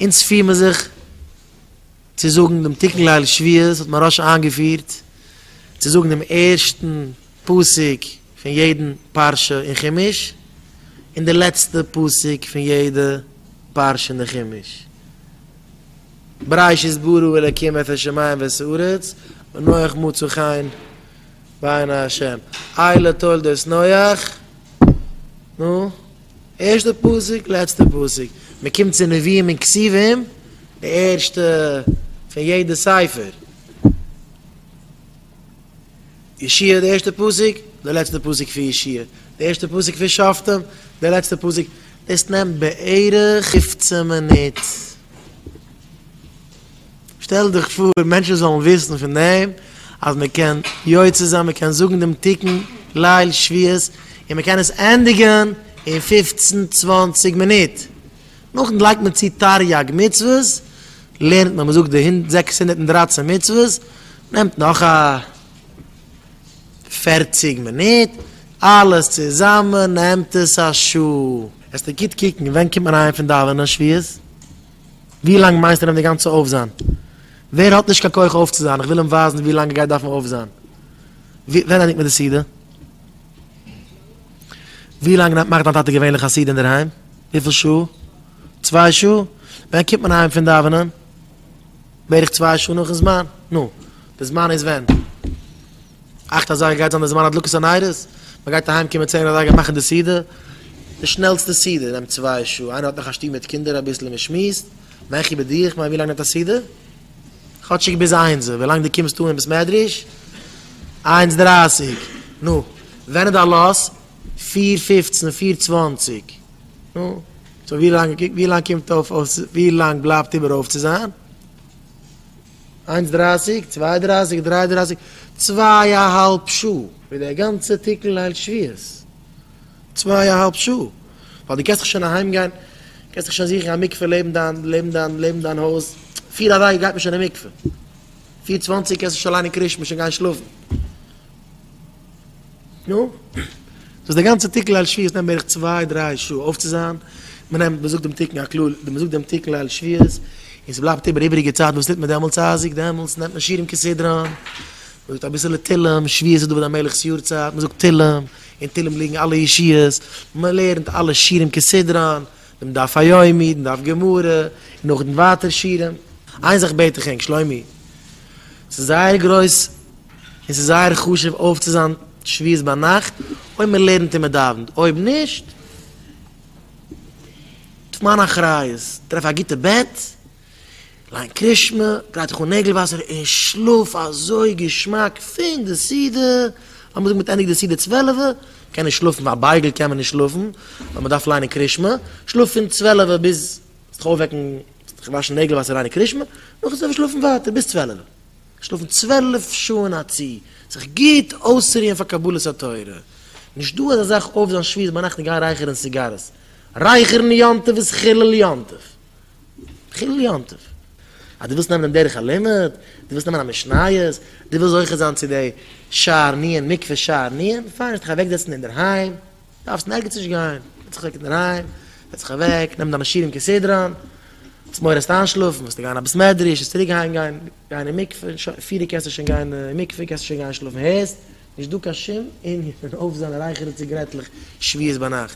אונז פיר מיר זיך צו זאגן דעם תיקון ליל שבועות האט מוהרא"ש איינגעפירט צו זאגן דעם ערשטן פסוק פון יעדן פרשה אין חומש און די לעצטע פסוק פון יעדע פרשה אין די חומש. בראשית ברא אלקים את השמים ואת הארץ, ונח מצא חן בעיני ה'. אלה תולדות נח, נו, ערשטע פסוק, לעצטע פסוק. מען קומט צו נביאים און כתובים, די ערשטע פון יעדע ספר. יהושע די ערשטע פסוק, די לעצטע פסוק פון יהושע, די ערשטע פסוק פון שופטים, די לעצטע פסוק, דאס נעמט בערך פופצן מינוט. שטעל דיך פאר מענטשן זאלן וויסן פון דעם אז מען קען יוצא זיין, מען קען זאגן דעם תיקון ליל שבועות און מען קען עס ענדיגן אין פופצן צוואנציג מינוט. נאכדעם לייגט מען צו תריג מצוות, לערנט מען, מען זאגט די 613 מצוות, נעמט נאך א פערציג מינוט, אלעס צוזאמען נעמט עס א שעה. וועסטו גוט קוקן, ווען קומט מען אהיים פון דאווענען שבועות? ווי לאנג מיינסטו נעמט די גאנצע אויפזיין? ווער האט נישט קיין כח אויפצוזיין? איך וויל אים ווייזן ווי לאנג ער גייט דארפן אויפזיין. ווען ענדיגט מען די סעודה? ווי לאנג מאכט דיין טאטע געווענליך א סעודה אינדערהיים? וויפיל שעה? צוויי שעה? ווען קומט מען אהיים פון דאווענען? בערך צוויי שעה נאכן זמן. נו, די זמן איז ווען? אכט אזייגער גייט זיין די זמן הדלקת הנרות, מען גייט אהיים קומען צען אזייגער מאכן די סעודה, די שנעלסטע סעודה נעמט צוויי שעה, איינער האט נאך א שטוב מיט קינדער אביסל און מען שמועסט, מעכי ביי דיר, כ'מיין ווי לאנג נעמט א סעודה? כאטשיג ביז איינס, ווי לאנג דו קומסט אן אין בית מדרש? איינס דרייסיג, נו, ווען איז די עלות? פיר פופצן, פיר צוואנציג, נו, so ווי לאנג, ווי לאנג קומט אויף, ווי לאנג בלייבט איבער אויפצוזיין? איינס דרייסיג, צוויי דרייסיג, דריי דרייסיג, צוויי א האלב שעה. ווי דער גאנצע תיקון ליל שבועות. צוויי א האלב שעה. ווייל דו קענסט דאך שוין אהיים גיין, קענסט דאך שוין זוכן א מקווה לעבן דיין, לעבן דיין, לעבן דיין הויז. פיר אזייגער גייט מען שוין אין מקווה. פיר צוואנציג קענסטו שוין ליינען קרישמע, שוין גיין שלאפן. נו, דאס די גאנצע תיקון ליל שבועות נעמט בערך צוויי דריי שעה אויפצוזיין, מען נעמט מען זאגט דעם תיקון הכללי, מען זאגט דעם תיקון ליל שבועות, און ס'בלייבט איבער איבעריגע צייט, וואס טוט מען דעמאלטס אייזיק? דעמאלטס נעמט מען שיעורים כסדרן, מען זאגט אביסעלע תהלים, שבועות איז דוד המלך'ס יארצייט, מען זאגט תהלים, אין תהלים ליגן אלע ישועות, מען לערנט אלע שיעורים כסדרן, דעם דף היומי, דעם דף גמרא, און נאכדעם ווייטער שיעורים. איין זאך בעט איך ענק, שלומי, ס'איז זייער גרויס און ס'איז זייער חשוב אויפצוזיין שבועות ביינאכט, אויב מען לערנט און מען דאווענט, אויב נישט, אויף מיין אחריות, טרעף א גוטע בעט, ליין קרישמע, גרייט דיך אן נעגל וואסער און שלאף אזוי געשמאק פון די סעודה, לאמיר זאגן מ'האט ענדיגט די סעודה צוועלעווע, מ'קען נישט שלאפן, א בייגל קען מען נישט שלאפן, ווייל מ'דארף ליינען קרישמע, שלאף פון צוועלעווע ביז, זיך אויפוועקן, זיך וואשן נעגל וואסער ליינען קרישמע, נאכדעם זאל מען שלאפן ווייטער ביז צוועלעווע. שלאפן 12 שעה אין א צי, זיך גוט אויסרוען פאר קבלת התורה. נישט דא אזא זאך אויפזיין שבועות ביינאכט און גיין רייכערן סיגארעס. רייכערן יום טוב איז חילול יום טוב. חילול יום טוב. אז דו ווילסט נעמען דעם דרך הלימוד, דו ווילסט נעמען א משניות, דו ווילסט זוכה זיין צו די שער נון, מקווה שער נון, פיין, זאלסט דיך אוועקזעצן אינדערהיים, דארפסט אין ערגעץ נישט גיין, זעץ דיך אוועק אינדערהיים, זעץ דיך אוועק, נעם דיינע שיעורים כסדרן, האסט מורא וועסט איינשלאפן, וועסטו גיין א בית מדרש, וועסט צוריק אהיים גיין, גיין אין מקווה, שוין, פירע קענסטו שוין גיין אין מקווה, קענסטו שוין גיין שלאפן, הערסט? נישט דא קיין שום ענין פון אויפזיין רייכערן ציגרעטלעך שבועות ביינאכט.